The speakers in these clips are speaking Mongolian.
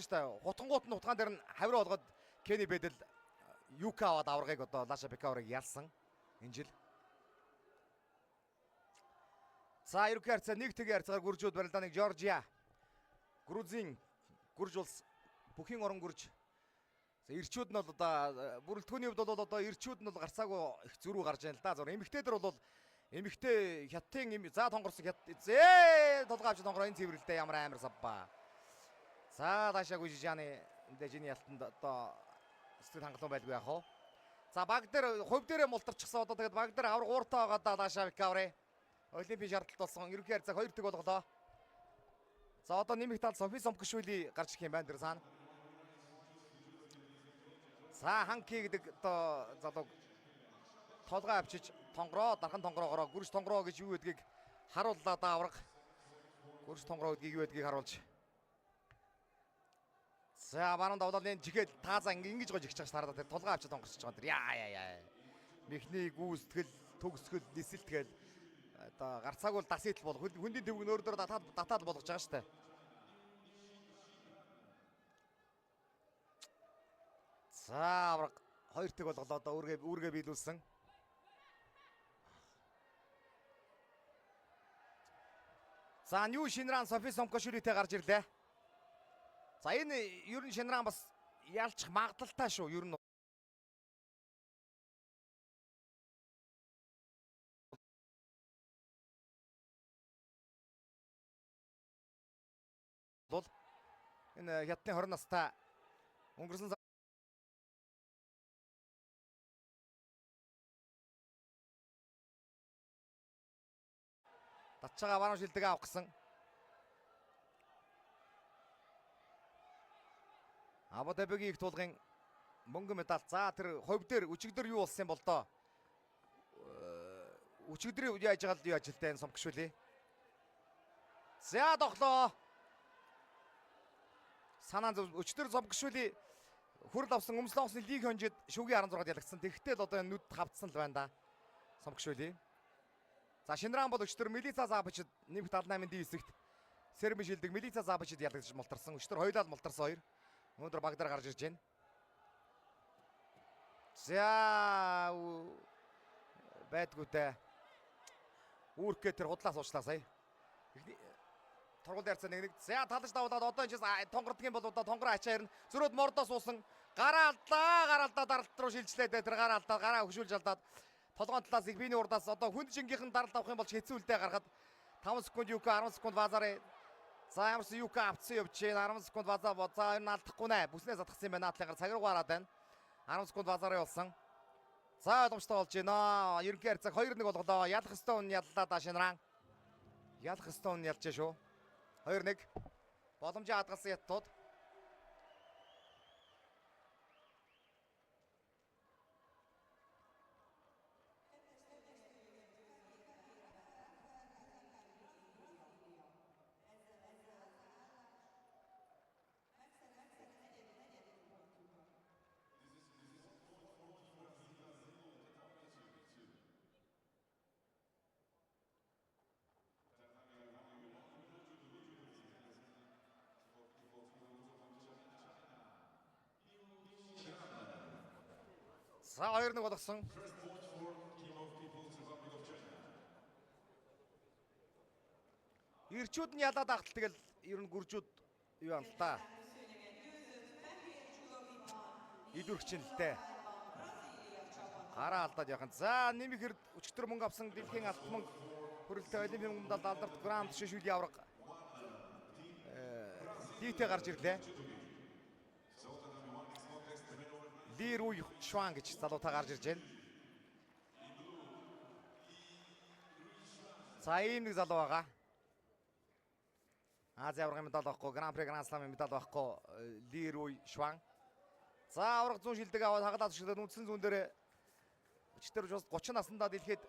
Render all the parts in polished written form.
шүү дээ. Хутгангуут нь хутгаан дээр нь хавраа болгоод Кенни Бедел UK аваад аваргыг одоо Лаша Бекаурыг ялсан энэ жил. За ерөнхий харьцаа 1-1 харьцаагаар гүржүүд барилдааныг Жоржиа, Грузин, Гүрж улс бүхийн орон гүрж. За ирчүүд нь бол одоо бүрэлдэхүүний хувьд бол одоо ирчүүд нь бол гарцаагүй их зөрүү гарч байна л да. Зур эмэгтэй дээр бол эмэгтэй хятадын за тонгорсон хят зээ толгой авч тонгороо энэ цэвэрлэлтэй ямар амар савба. За Лаша Гүжижаны эндээ жиний ялтанд одоо сэтгэл хангалуун байлгүй яах вэ? За баг дээр хувь дээрээ мултарчихсан одоо тэгээд баг дээр авраг ууртаа байгаа да Лаша Бекаури. Олимпийн шаардлагат болсон. Ерөнхий харьцааг 2-1 болголоо. За одоо нэмэх тал Софи Сомкошвили гарч ирэх юм байна тэр цаана. За Ханки гэдэг одоо залууг толгой авчиж тонгороо дархан тонгороогоороо гүрж тонгороо гэж юу гэдгийг харууллаа да авраг. Гүрж тонгороо гэдгийг юу гэдгийг харуулж. За баруун давлалын жихэд таазаа ингэж гож ихчих тараад тэр толгой авчиж тонгорсож байгаа тэр яа яа яа. Михний гүйцэтгэл, төгсгөл, нисэлт гээл одоо гарцаагүй л дас идэл болох. Хөндийн төвөг нөр дөр татаад болгож байгаа штэ. За авраг 2-1 болголоо одоо үүргээ биелүүлсэн. За Нью Шинран Софи Сомкошүлитэй гарч ирлээ. За энэ ер нь Шинран бас ялчих магадлалтай шүү. Ер нь бол энэ хятадын 20 настай өнгөрсөн татж байгаа баруун шилдэг авах гэсэн. Абу Дабигийн их туулгын мөнгө медаль. За тэр хувь дээр өчигдөр юу болсон юм бол доо? Өчигдөр яаж байгаа л юу ажилтай энэ Сомкошвили. За тоглоо. Санаа зөв өчигдөр Сомкошвили хүрэл авсан өмслөн авсан лиг хонжид шүгийн 16-д ялагдсан. Тэгэхдээ л одоо энэ нүд хавцсан л байна да. Сомкошвили. За Шинран бол өчигдөр Милица Забичд нэмэх 78 д хэсэгт Сербийн шилдэг Милица Забичд ялагдаж мултарсан. Өчигдөр хоёулаа мултарсан хоёр. Өнөөдөр баг дээр гарч ирж байна. За байдгүй дээ. Үүрхгээ тэр худлаа суучлаа сая. Эхний торгуулын харьцаа 1-1. За талж давлаад одоо энэ чинь тонгордгийн юм бол одоо тонгороо ачаа ирнэ. Зөрөөд мордоо суусан. Гараа алдлаа, гараа алдаа даралт руу шилжлээ дээ. Тэр гараа алдаа, гараа хөшүүлж алдаад толгоон талаас их биений урдаас одоо хүнд жингийнхэн даралт авах юм бол хэцүү үлдээ гаргад 5 секунд ЮК 10 секунд Вазары. За ямарсан ЮК авцсан явж байна. 10 секунд Ваза за энэ алдахгүй нэ. Бүснээ задгсан юм байна. Наадлын гар цаг руу гараад байна. 10 секунд Вазары болсон. За боломжтой болж байна. Ерөнхий харьцааг 2-1 болголоо. Ялах ёстой хүн яллаа да Шинран. Ялах ёстой хүн ялжээ шүү. 2-1. Боломжийн хадгалсан хятадууд. За 2-1 болгосон. Ирчүүд нь ялаад ахтал тэгэл ер нь гүржүүд юу юм л та. Идүрх чинь л дээ. Гараа алдаад яхан. За нэмэх хэрд өчигдөр мөнгө авсан дэлхийн алт мөнгө хүрэлтээ олимпийн мөнгө алдарт гранд шишүүлийн авраг литэй гарч ирлээ. Ли Руй Шуан гэж залуутай гарч ирж байна. За ийм нэг залуу байгаа. Азийн аваргын медаль байхгүй, Гран при Гранд Сламын медаль байхгүй Ли Руй Шуан. За авраг зүүн шилдэг аваад хагалаад шилдэг үндсэн зүүн дээр өчигдөр 30 наснда дэлхийд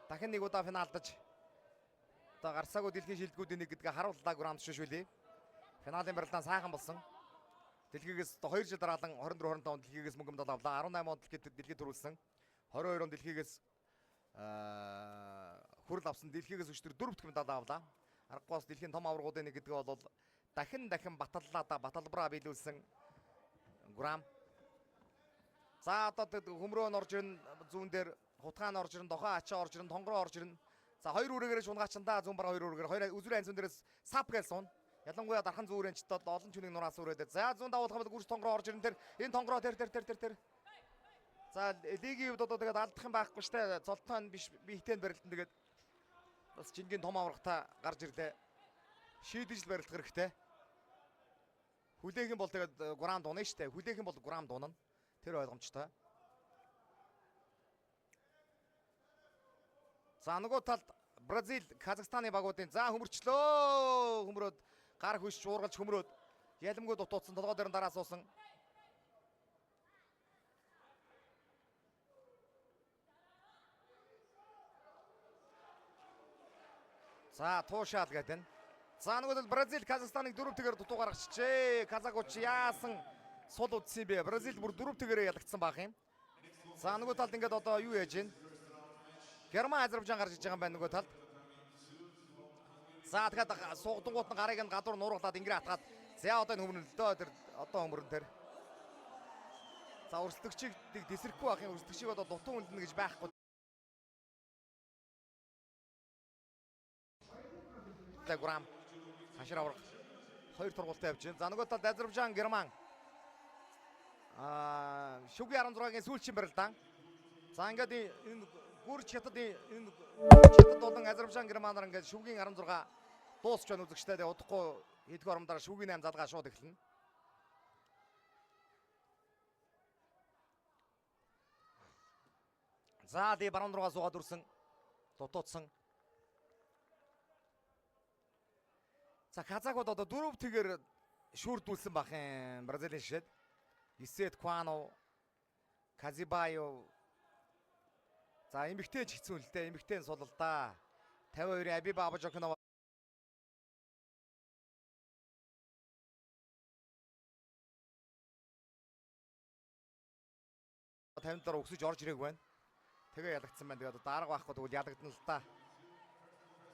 дахин нэг удаа финалдаж одоо гарцаагүй дэлхийн шилдэгүүдийн нэг гэдгээ харууллаа Гранд Шишвили. Финалийн барилдаан сайхан болсон. Дэлхийгээс 2 жил дараалан 24 25 онд дэлхийгээс мөнгө медаль авлаа. 18 онд дэлхийд төрүүлсэн. 22 онд дэлхийгээс хүрэл авсан. Дэлхийгээс өчигдөр 4 дахь медаль авлаа. Аргагүй бас дэлхийн том аваргуудын нэг гэдэг бол Дахин дахин баталлаа да, баталбараа биелүүлсэн Гурам. За одоо хөмрөө нь орж ирнэ, зүүн дээр хутгаан орж ирнэ, дохоо ачаа орж ирнэ, тонгороо орж ирнэ. За хоёр үүрэгээрээ шунгаачандаа зүүн бараа хоёр үүрэгээр хоёр үзүрийн анзун дээрээс сап гээл суун. Ялангуяа дархан зүүрэнчд бол олон чүнийг нураас үрээд. За зүүн давуулах юм бол гүрж тонгороо орж ирнэ тэр. Энэ тонгороо тэр тэр тэр тэр тэр. За лигийн хувьд одоо тэгээд алдах юм байхгүй штэ. Золтон биш биетэй барилтан тэгээд бас жингийн том аврагтаа гарч ирлээ. Шийдэж л барилдах хэрэгтэй. Хүлээх юм бол тэгээд Гурам дунаа штэ. Хүлээх юм бол Гурам дунана. Тэр ойлгомжтой. За нөгөө талд Бразил, Казахстаны багуудын за хөмөрчлөө. Хөмрөөд гар хүч уургалж хөмрөөд ялимгүй дутууцсан толгой дээр нь дараа суусан. За туушаал гэдэг нь. За нөгөө тал Бразил Казахстаныг 4-тэгээр дутуу гаргачихжээ. Казахуч яасан сул удсан юм бэ? Бразил бүр 4-тэгээрээ ялагдсан байх юм. За нөгөө талд ингээд одоо юу яаж гин? Герман Азербайджан гарч иж байгаа юм байна нөгөө талд. За тэгэхээр суугдангууд нь гарыг нь гадуур нуургалаад ингэрээ атгаад за одоо энэ хүмүүн л дөө тэр одоо хүмүүрэн тэр. За өрсөлдөгчийг дэсрэхгүй байх юм, өрсөлдөгчийг одоо дутуу хүндэнэ гэж байхгүй. За Гурам хашир авраг хоёр тургуултай явж байна. За нөгөө талд Азербайджан Герман шүгийн 16-гийн сүүлчийн барилдаан. За ингээд энэ гүрж хятад энэ хятад болон Азербайджан Германаар ингээд шүгийн 16 дуусч байна үзэгчтэй. Тэгээ удахгүй хэдхэн ором дараа шүгийн 8 залгаа шууд эхэлнэ. За ди баруун руугаа суугаад үрсэн. Дутуудсан. За Казахууд одоо 4-тэгээр шүүрдүүлсэн бах юм Бразилийн шишээд. Исет Квано, Казибаев. За эмэгтэй ч хэцүү л дээ. Эмэгтэй нь сул л да. 52-ийн Абиба Абажокнова 57-аар өксөж орж ирээг байна. Тэгээ ялагдсан байна. Тэгээд одоо дарга байхгүй тэгвэл ялагдана л да.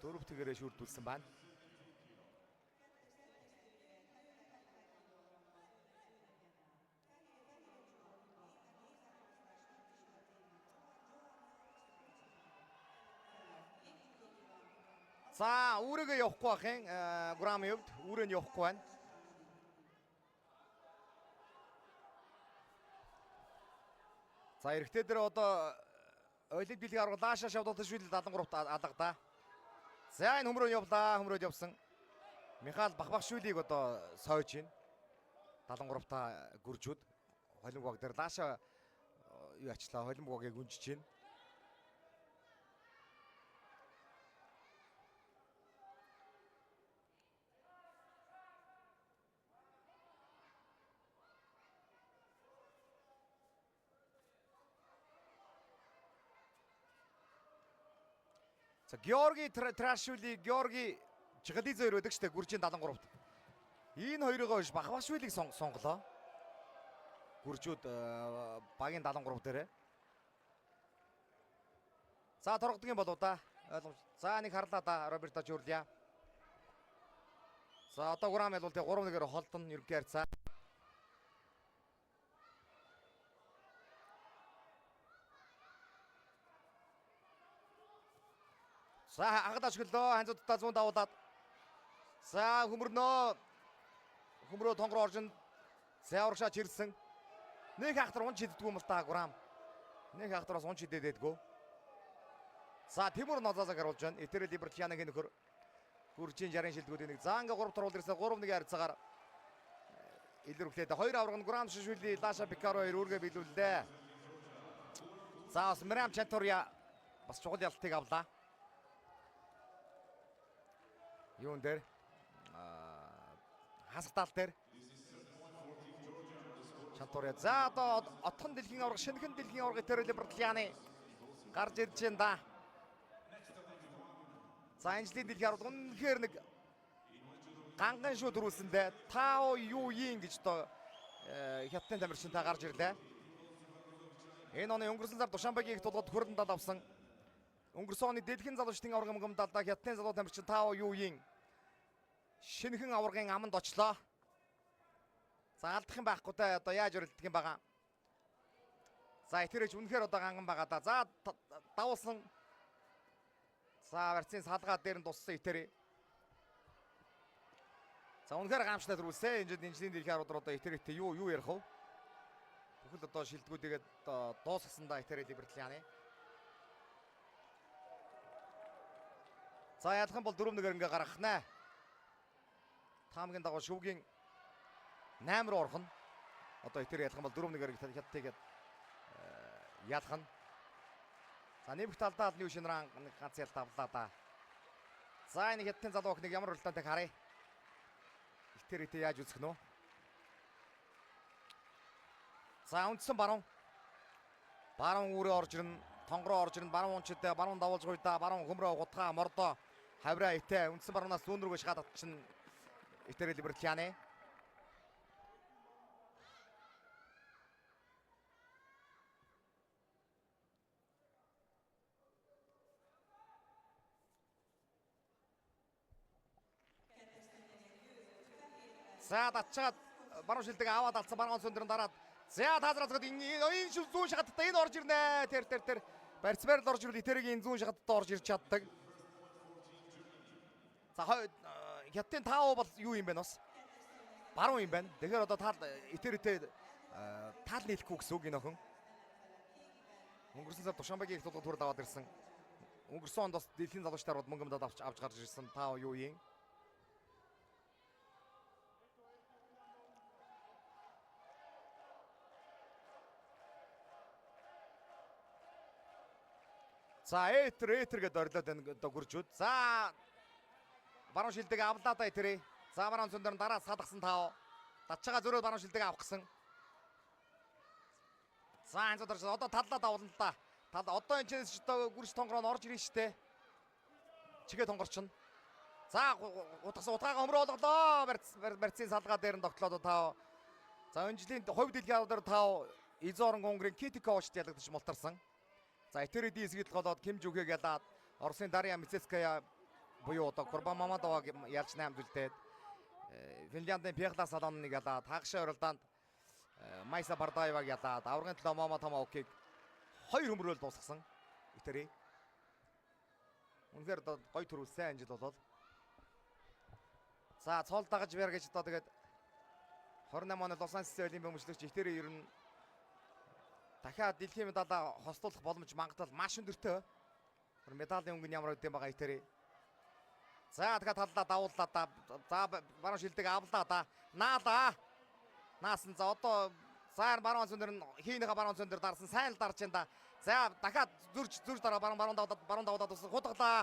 4-тэгээрээ шүүрдүүлсэн байна. За үүрэгээ явахгүй байх юм. Гурамын хувьд үүрээ нь явахгүй байна. За эрэгтэй дээр одоо Олимп дэлхийн аварга Лаша Шавдалташвили 73-т алгадаа. За энэ хөмрөө явлаа. Хөмрөөд явсан. Михаил Бахбахшвилийг одоо сойж байна. 73-та гүржүүд холимог баг дээр Лаша юу ачлаа. Холимог багийг үнжиж байна. За Георги Трашвили, Георги Жигализо хоёр байдаг штэ Гүржийн 73-т. Энэ хоёрыгоо биш Бахбашвилийг сонголоо. Гүржүүд багийн 73 дээрээ. За торгодог юм болов да. Ойлгомж. За нэг харлаа да Роберто Журлия. За одоо Гурам ялвал тэг 3-1-ээр холдоно ерөнхий харьцаа. За хангад ашиглалоо. Ханзуудтай зүүн давуулаад. За хөмөрнөө. Хөмрөө тонгор оржинд. За урагшаа чирсэн. Нэг хахтар унж шиддэггүй юм л та Гурам. Нэг хахтар бас унж шидэд байдгүй. За Тимур Нозазаг харуулж байна. Этерэл Либертианагийн нөхөр Гүржийн 60 шилдэгүүдийн нэг. За ингээ 3 тургуул ирсэн 3-1 харьцаагаар илэрхлээ. Хоёр авраг нь Гурам Шишвили, Лаша Пикаро хоёр үүргээ биелүүллээ. За бас Мирам Чантурия бас чухал ялтыг авлаа. Юун дээр хасах тал дээр Чантурия. За одоо отхон дэлхийн аварга, шинэхэн дэлхийн аварга Этерэл Либертианы гарч ирж байна да. За энэ жилийн дэлхийн аварга үнэхээр нэг ганган шүү дөрүүлсэндээ Тао Юин гэж одоо хятадын тамирчин та гарч ирлээ. Энэ оны өнгөрсөн сар Душанбегийн их тулгад хөрөн дал авсан. Өнгөрсөн оны дэлхийн залуучдын аварга мөнгөм далдаа хятадын залуу тамирчин Тао Юин Шинэхэн аваргын аманд очлоо. За алдах юм байхгүй да. Одоо яаж өрөлдөх юм байгаа. За Этэрэж үнэхээр одоо ганган байгаа да. За давуулсан. За барьцын салгаа дээр нь туссан Этэрэ. За үнэхээр гамштай төрүүлсэн. Энэ жилийн дэлхийн арууд одоо Этэрэтэй юу ярих вэ? Бүхэл одоо шилдэгүүдийгээ дуусгасан да Этэрэ Либертлианы. За ялах юм бол 4-1-ээр ингээ гаргах нэ. Таамгийн дагуу шүвгийн 8 руу орох нь. Одоо Этэрэ ялах юм бол 4-1-ээр хятадыг ялах нь. За нэмэх талдаа Нью Шинран нэг ганц ялт авлаа да. За энэ хятадын залуу охиныг ямар уралдаантай харъя. Этэрэтэй яаж үзэх нь вэ? За үндсэн баруун. Баруун үүрээ орж ирнэ. Тонгороо орж ирнэ. Баруун унчид баруун давуулж гуйдаа. Баруун хөмрөө гутгаа мордоо. Хавраа итэ үндсэн баруунаас зүүн рүүгээ шгаад татчихна. Этэрэ Либертлианы. За татчаад баруун шилдэг аваад алдсан баруун өндөр нь дараад за таазраазгаад энэ зүүн шахалттай энэ орж ирнэ. Тэр барьцмаар л орж ирвэл Этэрэгийн зүүн шахалттай орж ирж чаддаг. За хятадын таав бол юу юм бэ бас? Баруун юм байна. Тэгэхээр одоо таал Этэрэтэй таал нийлэхгүй гэсэн үг энэ охин. Өнгөрсөн сар Душанбегийн их тулгын төрөл аваад ирсэн. Өнгөрсөн онд бас дэлхийн залуучдаар мөнгө медаль авч гарч ирсэн таав юу юм? За этер гэдээ орлоод байна одоо гүржүүд. За баруун шилдэг авлаа да Этэрэ. За баруун зүүн дээр нь дараа салгасан таав. Татчаага зөрөө баруун шилдэг авах гэсэн. За анзууд орж одоо таллаа давуулна л да. Тал одоо энэ ч одоо гүрж тонгороо нь орж ирнэ штэ. Чигээ тонгорчно. За утгасан утгаагаа өмрөө олголоо. Барьцын салгаа дээр нь тогтлоод таав. За энэ жилийн хувь дэлхийн авдар таав Изорон Гонгрын Китиковичд ялагдаж мултарсан. За Этэрэдийн эсрэг голоод Ким Жүхэг ялаад Оросын Дарья Мицеская буюу одоо Курбан Мамадоваг ялж 8 зүлдээд Финляндийн Пехла Салоныг ялаад хагашаа уралдаанд Майса Бардаеваг ялаад аваргын төлөө Момо Томаокийг 2 хөмрөөл дуусгасан. Этэрэ. Үнэхээр одоо гоё төрүүлсэн энэ жил болол. За цол дагаж бэр гэж одоо тэгээд 28 оны Лос Анжелес Олимпийн мөчлөгч Этэрэ ер нь дахиад дэлхийн медалаа хостуулах боломж магадлал маш өндөртэй. Медалийн өнгө нь ямар үдэн байгаа Этэрэ. За дахиад таллаа давууллаа да. За баруун шилдэг авлаа да. Наалаа. Наасан за одоо за баруун зүүн нь хийнийхээ баруун зүүн дээр дарсан сайн л дарж байна да. За дахиад зөрж дараа баруун давуулаад туссан хутгалаа.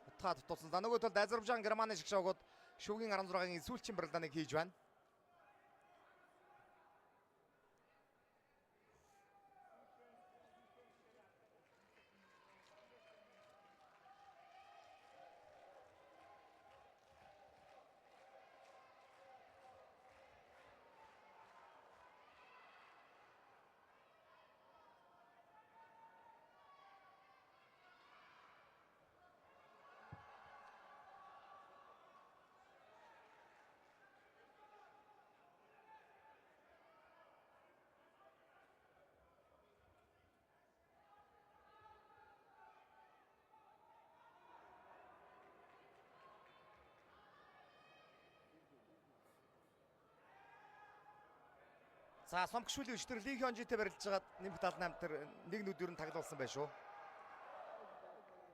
Утгаа тутуулсан. За нөгөө талд Азербайджан Германы шгшоогод шүгийн 16-гийн сүүлчийн барилдааныг хийж байна. За сумгшүүлийн өчтөр Ли Хёнжитэй барилж байгаад нэмэх 78 тэр нэг нүдээр нь таглуулсан байх шүү.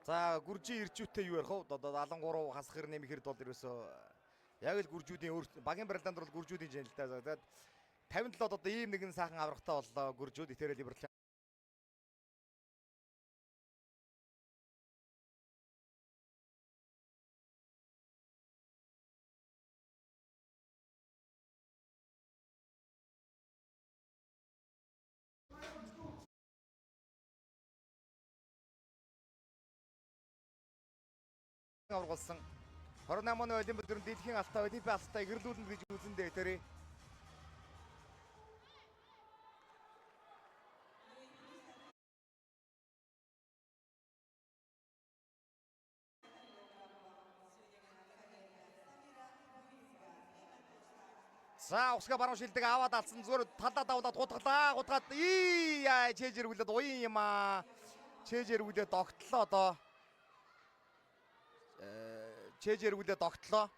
За гүржийн ирчүүтэй юу ярих вэ? Одоо 73 хасах хэр нэмэх хэрд бол ерөөсөө яг л гүржүүдийн өөр багийн барилдаанд бол гүржүүдийн жин л да. Тэгээд 57-д одоо ийм нэгэн сайхан аврагтай боллоо гүржүүд Этэрэ Либертлиан. Аврагулсан 28 оны Олимп дөрөв дэлхийн алтаа Олимпийн алтаа гэрлүүлнэ гэж үзэндээ Этэрэ. За усгаа баруун шилдэг аваад алдсан. Зүгээр талдаа давлаад гутгалаа. Гутгаад ий яа чээж эргүүлээд уян юм аа. Чээж эргүүлээд догтлоо одоо. Чээж эргүүлээд догтлоо.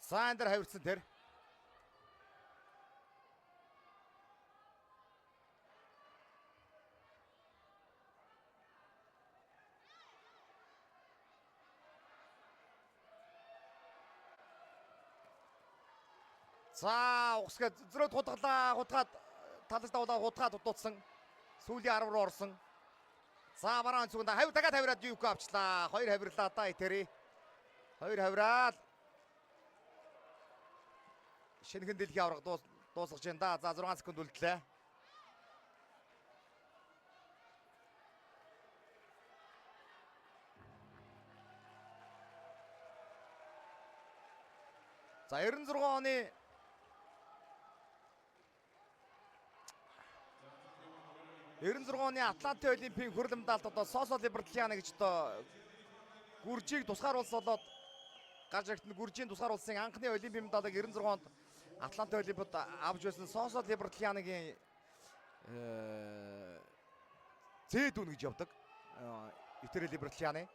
За энэ дээр хавирцсан тэр. За угсгаа зөрөөд хутгалаа. Хутгаад талаж давлаа хутгаад дутсан. Сүүлийн 10 руу орсон. За бараан зүгэнд хавь дахиад хавираад юук авчлаа. Хоёр хавирлаа да Этери. Хоёр хавираад шинэхэн дэлхийн аварга дуусгаж байна да. За 6 секунд үлдлээ. За 96 оны Атлантын Олимпийн хүрлэм даалт одоо Сосо Либертлиана гэж одоо Гүржийг тусгаар улс болоод гарч ирсэн Гүржийн тусгаар улсын анхны олимпийн медалийг 96 онд Атлантын Олимпиад авч байсан Сосо Либертлианагийн зээд үн гэж явдаг. Этери Либертлианы.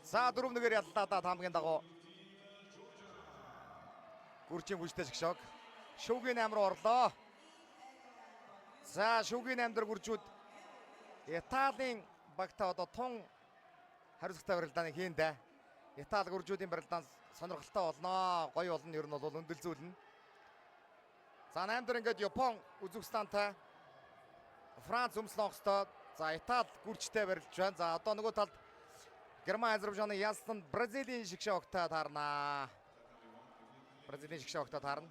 За 4-1-ээр яллаа да таамгийн дагуу. Гүржийн бүжтэй шгшог. Шүгийн 8 руу орлоо. За шүгийн 8 дээр гүржүүд Италийн багтаа одоо тун хариуцлагатай барилдааны хийндэ. Итали гүржүүдийн барилдаан сонирхолтой болно. Гоё болно ер нь бол өндөрлзүүлнэ. За 8 дээр ингээд Япон Үзбекстантай, Франц Өмслонгостой, за Итали гүржтэй барилж байна. За одоо нөгөө талд Герман Азербайджаны ялсан Бразилийн шгшогтой таарнаа. Бразилийн шгшогтой таарна.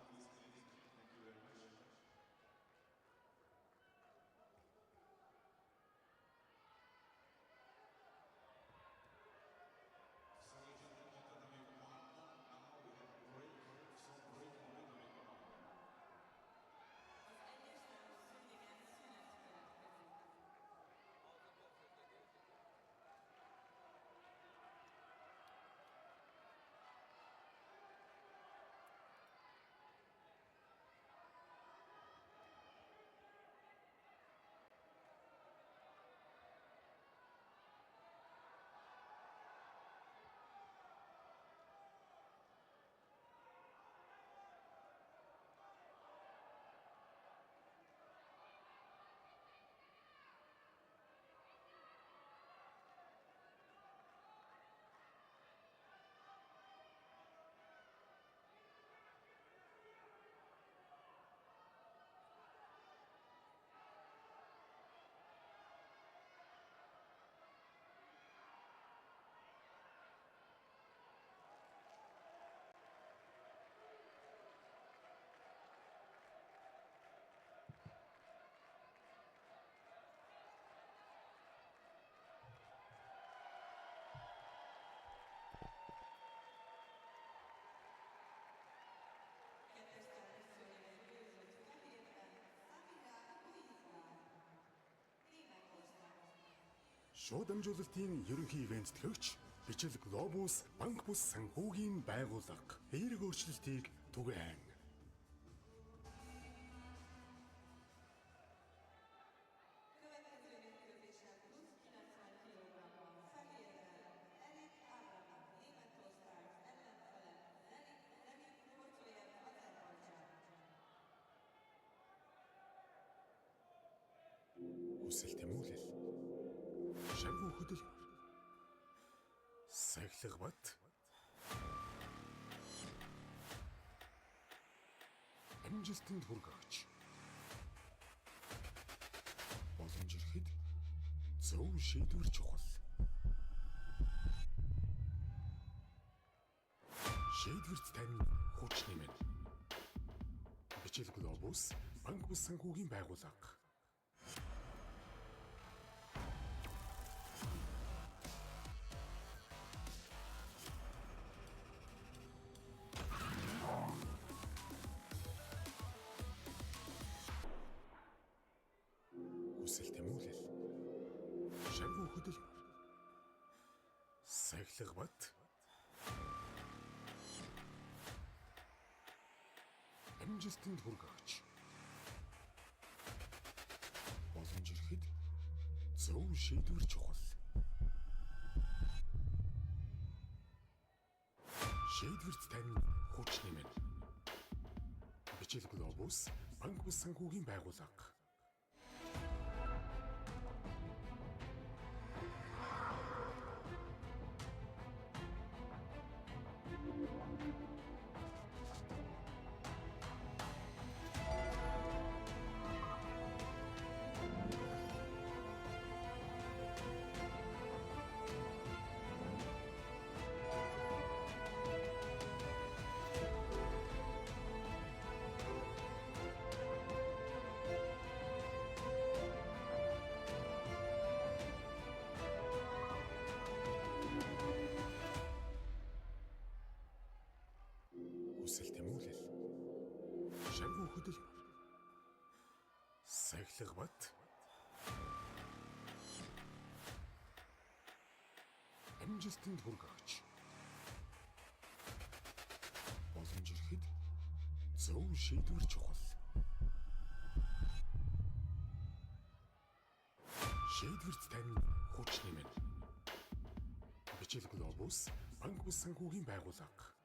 Шууд дамжуулалтын ерөнхий ивент тэтгэгч Бичил Глобус банк бус санхүүгийн байгууллага эерэг өөрчлөлтийг түгээн. Хүсэл тэмүүлэл. Шавгүй хөдөлмөр. Сахилга бат. Амжилтанд хүргэгч. Боломж ирэхэд зөв шийдвэр чухал. Шийдвэрт тань хүч нэмнэ. Бичил Глобус банк бус санхүүгийн байгууллага. Хүсэл тэмүүлэл. Шавгүй хөдөлмөр. Сахилга бат. Амжилтанд хүргэгч. Боломж ирэхэд зөв шийдвэр чухал. Шийдвэрт тань хүч нэмнэ. Бичил Глобус банк бус санхүүгийн байгууллага. Хүсэл тэмүүлэл. Шавгүй хөдөлмөр. Сахилга бат. Амжилтанд хүргэгч. Боломж ирэхэд зөв шийдвэр чухал. Шийдвэрт тань хүч нэмнэ. Бичил Глобус банк бус санхүүгийн байгууллага.